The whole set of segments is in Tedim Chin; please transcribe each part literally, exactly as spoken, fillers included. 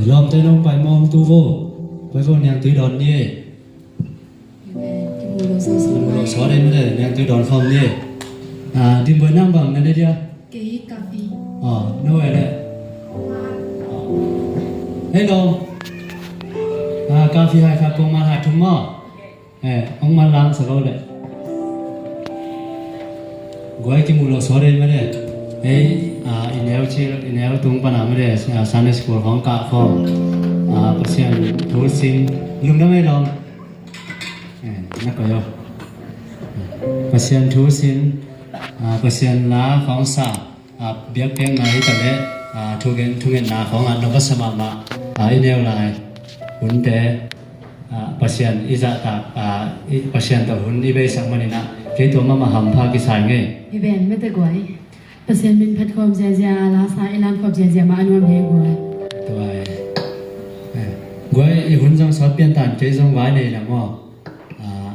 Lawmte nong pai mawng tu vo. Pai vo, niangtui dawn ni e. Kimu lo saw, kimu lo saw dai mede, niangtui dawn khawm ni e. Ah, Dim Buai, nang bang na ne dia? Kei hi kafi. Ah, no e le. Hello. Ah, kafi hai kha kong man hai thum maw. Eh, ong man lang sa lo le. Guai, kimu lo saw dai mede. Ei, ah, i neu ci, i neu tung pana mede, ah, Sunday school khong kah khong. Ah, Pasian thu sin, lungdam ei lawm. Eh, na koi o. Pasian thu sin, ah, Pasian la khong sa. Ah, biakpiakna hi ta leh, ah, thugen, thungetna khawngah nong ka sa mahmah, ah, i neu lai hunte, ah, Pasian i zahtak, ah, i Pasian tawh hun i beisak maninah kei tua mahmah hampha kisai ngei. Hi ven mete guai. Pasian min phat khawm ziazia, lasa i lam khawm ziazia mah a nuam hi guai. Tua e. Eh, guai, i hun zong sawt pian tan, kei zong vai nei lam aw. Ah,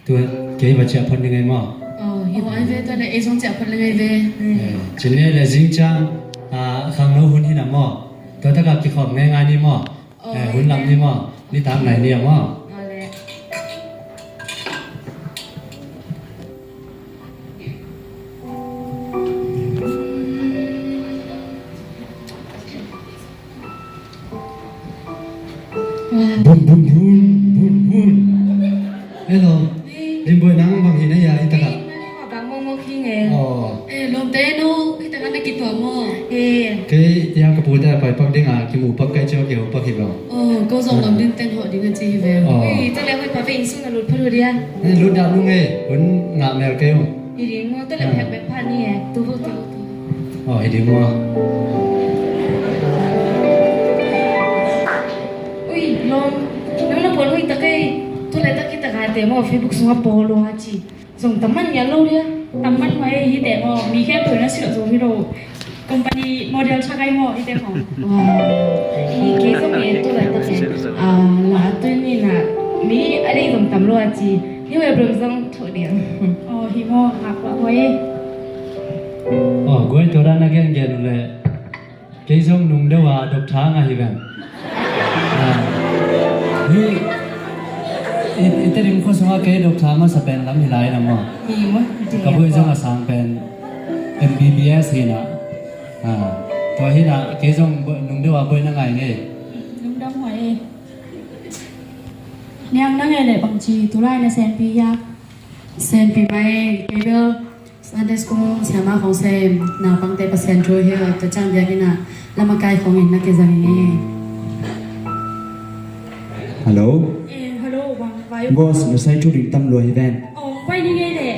Tua kei va ciah phot ning ei maw? Oh, hi maw, ai ve, tua le ei zong ciah phot ning ei ve. Eh, cin le le zing ciang, ah, khangno hun hi na maw? Tua takah kikhawm ngei ngai ni maw? Oh, eh, hun lam ni maw? Nitak nai ni a maw? Oh, le. Bun, bun, bun, bun, bun. Hello. Dim Buai, nang bang hi na hia, i takah? Bang mong mong hi nge. Oh. Eh, lawmte no, i takah na kituak maw? Eh. Kei, ya ka pute a pai pak ding a, kimu pak kai ciang kiho pak hi lo. Oh, ko zong lam ding teng ho ding a ci hi ve. Oh. Ui, ta le hoi pa ve inn sung a lut phot hu dia. Eh, lut dah nung e, hun ngah mel kei ung. Hi ding maw, tua le phek bek pha ni e. Tu vo, tu vo, tu vo. Oh, hi ding maw. Ui, lawm. Nang na puan hoih tak ei. Tua le tak hi tak a te maw, Facebook sungah pawl lua ci. Zong tam man ngiat lo dia. Tam man mai hi te maw. Mi khempeuh na silh zo hi lo. Company model thakai maw hi te maw. Wow. Hi kei zong e, tua le tak e. Ah, la tui ni na. Mi a dei zong tam lua ci. Hi we brum zong Aw, hi maw, ngak lah hoi. Aw, guai, tua dan a gengen uh leh kei zong nung deuh a doctor ngah hi veng. Ah, hi, i, i Tedim khua sungah kei doctor masa pen lam hi lai na maw. Hi maw, ka buai zong a sang pen M B B S hi na. Ah, tua hi na, kei zong nung deuh a buai na ngai ngei. Lungdam hoi. Niang, nang e le bangci tulai na senpi hia? Senpi mai, kei bel Sunday school siama khong sem, naupangte Pasian thu hilh, tua ciang biakinn ah lamakai khong in na kizang hi. Hello? Eh, hello, bang, vai. Boss, na sai thu ding tam lua hi ven. Oh, pai ni ngei le.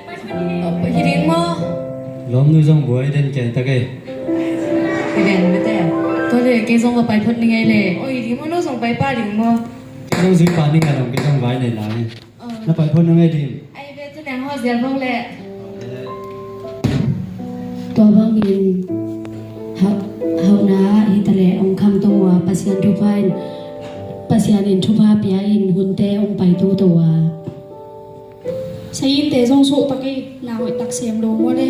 Pai ni ngei. Oh, hi ding maw? Lawm, nu zong buai den kei ta kei. Hi ven mete. Tua le, kei zong va pai phot ni ngei le. Oh, hi ding maw, nu zong pai pa ding maw? Kei zong zui pa ni ngei lawm, kei zong vai nei lai. Na pai phot na ngei ding. Ai ve, tu neng ho zial bang le. Tua bangin hau, hauhna ah hi ta le ong kham tong ua, Pasian thupha in, Pasian in thupha pia in hunte ong pai tu to ua. Sai in te zong suh tak i na hoih tak sem lo maw le.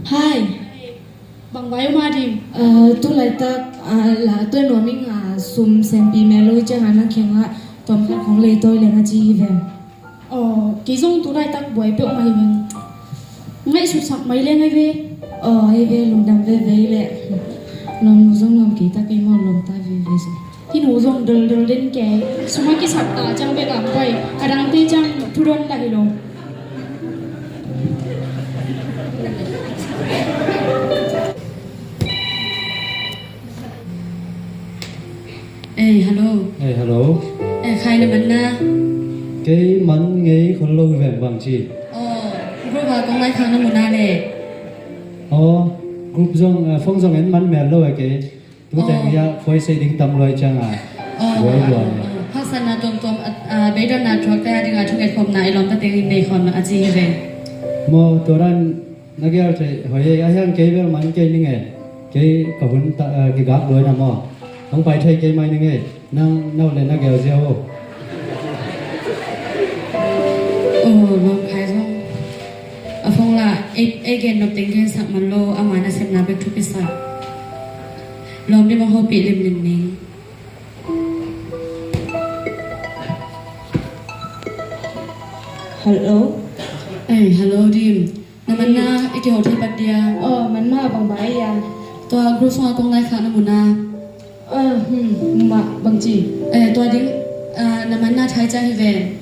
Hai. Bang vai om a dim? Ah, tu laitak, ah, la tuai nuam ing a, sum senpi mel lo i ciang a na kiangah tuam khat khong lei tawi leng a ci hi ve. Aw, kei zong tu laitak buai peuh mah hi veng. Ngaihsutsak mai leng ai ve. Aw, ai ve, lungdam veve le. Lawm, nu zong lawm kei ta kei maw, lawm ta veve zong. Hih nu zong doldol den kei. Sum a kisap ta ciang bek a pai. A dangte ciang thudon ta hi lo. Eh, hello. Eh, hello. Eh, khai le man na. Kei man ngei khol lo veng bang ci. Oh, group a kong lai khang na mu na le. Oh, group zong, eh, phone zong en man mel lo eh kei. Tu teng hiah khuai sei ding tam luai ciang a. Luai luai. Haksatna tuamtuam, a, a, beidonna thuakte a ding a thunget khopna i lawmta teng in nei khawm a ci hi ve. Maw, tua dan na gel thei hoi ei, a hiang kei bel man kei ning e. Kei ka hun ta, a, kigak luai na maw. Hong pai thei kei mai ning e. Nang nau le na gel ziau o. Oh, lawm khai zong. A phone la, ei, ei gen nop teng gensak man lo, ama nasepna bek thupi sa. Lawm Dim hong hopih limlim ning. Hello. Eh, hello Dim. Na manna i kiho thei pat dia? Oh, manna bang ba ai a? Tua group sungah kong laikhak na mu na. Ah, hmm, mah bang ci? Eh, tua ding, ah, na manna thai ciang hi ven.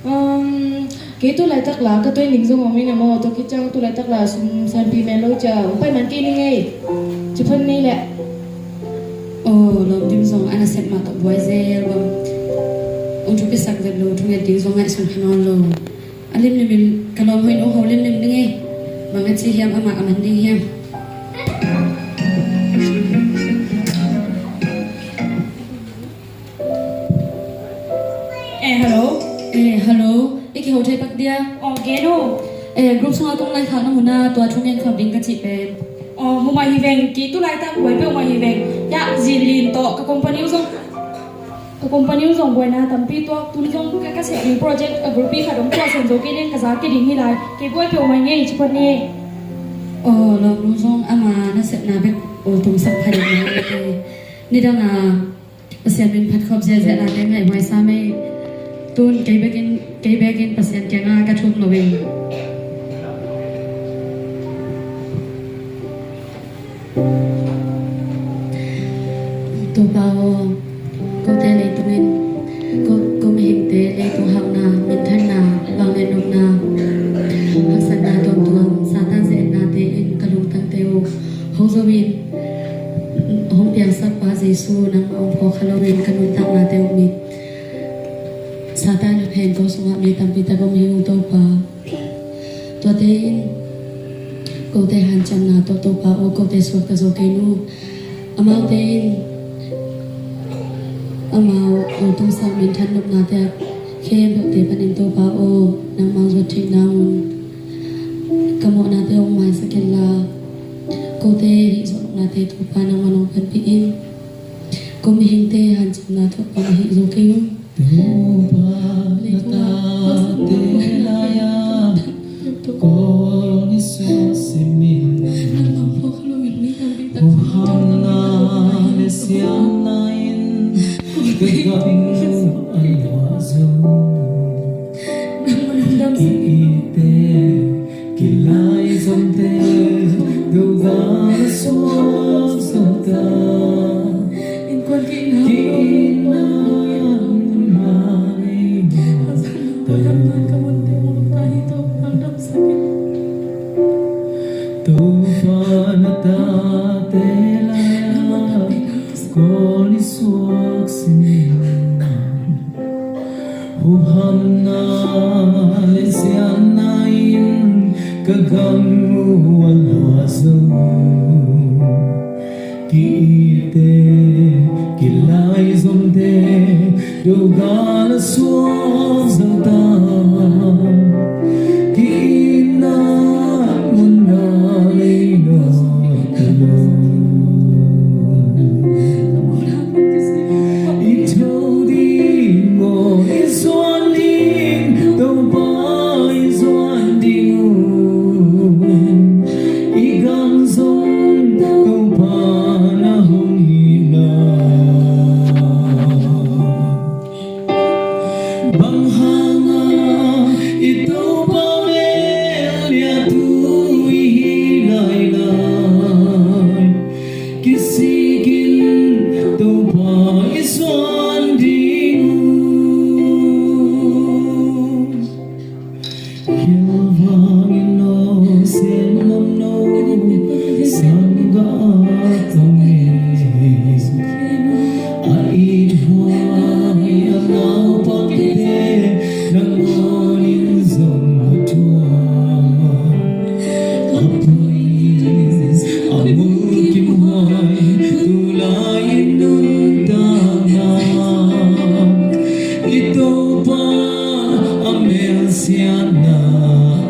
Um, kei tu laitak la ka tuai ning zong om in a maw, tua khit ciang tu laitak la sum sanpi men lo cia, um pai man kei ning ei. Ci phan ni leh. Oh, Lawm Dim zong a nasep mah tawh buai zel bang. Ong thupisak vet lo, thunget ding zong ngaihsun kha nawn lo. A limlim in ka lawm hoih in ong ho limlim ding ei. Bang a ci hiam, amah a man ding hiam. Eh, hello. Eh, hello. I kiho thei pak dia? Oh, gen o. Eh, group sungah kong laikhak na mu na, tua thu ngen khawm ding ka cih pen. Oh, mu mah hi veng, kei tu laitak buai peuhmah hi veng. Ya, zin lin tawh ka company uh zong, ka company uh zong buaina tampi tuak, tun zong ka, ka seh ding project a group i khat om tua sen zo kei nen ka za kei ding hi lai. Kei buai peuhmah hi ngei, ci phot ni. Oh, lawmnu zong ama nasepna bek ultungsak pha ding hi. Nidang a Pasian min phat khop ziahziah nate ngaihhuai sam ei. Tun kei bekin, kei bekin Pasian kiangah ka thum lo ei. Topa aw, kote leitungin, ko, ko mihingte leitung hauhna, minthanna, vanglian nopna, haksatna tuamtuam, Satan ze-etnate in ka lungtangte uh ho zo in, hong piangsakpa Jesu nangmah hong phawk kha loin ka nuntaknate uh mit Satan a phen ko sungah mi tampi tak om hi ung Topa. Tuate in kote hanciamna tawh Topa aw, kote suakta zo kei nu. Amaute in amau ultungsak minthan nopnate a khempeuhte panin Topa aw, nangmah zuat theih nangun ka mawhnate hong maisak inla, kote hih zawh nopnate Topa nangmah nong panpih in. Ko mihingte hanciamna tawh ka mihing zo kei un. Topa na tate lai-ah ko nisuak simin, huhamna le siatna in ka gam a luah zo. Ki-itte kilai zomte, dogal a suak zomta. Ki-itna mun mah nei mawk ta lo. Topa na tate lai-ah ko nisuak simin, huhamna le siatna in ka gam uh a luah zo. Ki-itte kilai zomte, dogal a suak zomta. Ki-itna mun ah lei nawn ta lo. I tho ding aw, i zuan ding, Topa i zuan ding uh. I gam zong Topa na hong hihna. Bang hanga i Topa mel liatu i hi lailai, kisikin Topa i zuan ding uh. Khialvang in aw, sian lam no, sangga a tong e. A ithuai a naupangte, nangawn in zong a thuak. A poi a mulkimhuai, tulai in nuntakna i Topa a melsiatna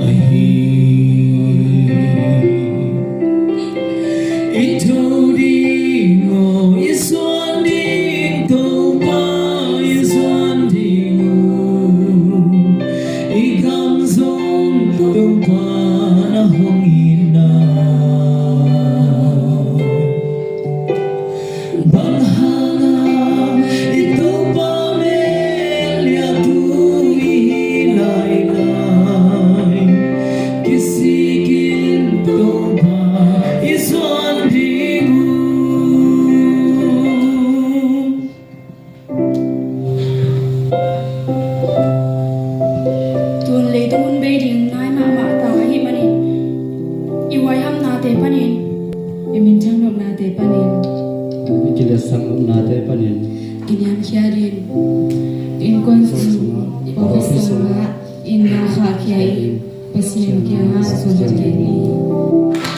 ahi. I tho ding aw, i zuan ding, Topa i zuan ding uh. I gam zong Topa na hong hihna. Kin Topa i zuan ding uh. Tun leitung hun bei ding nai mahmah ta ahih manin, i huaihamnate panin, i minthangnopnate panin, i kiletsaknopnate panin, i niamkhiat in, innkuan sung, office sungah, in na khahkhia in, Pasian kiangah zong khia in.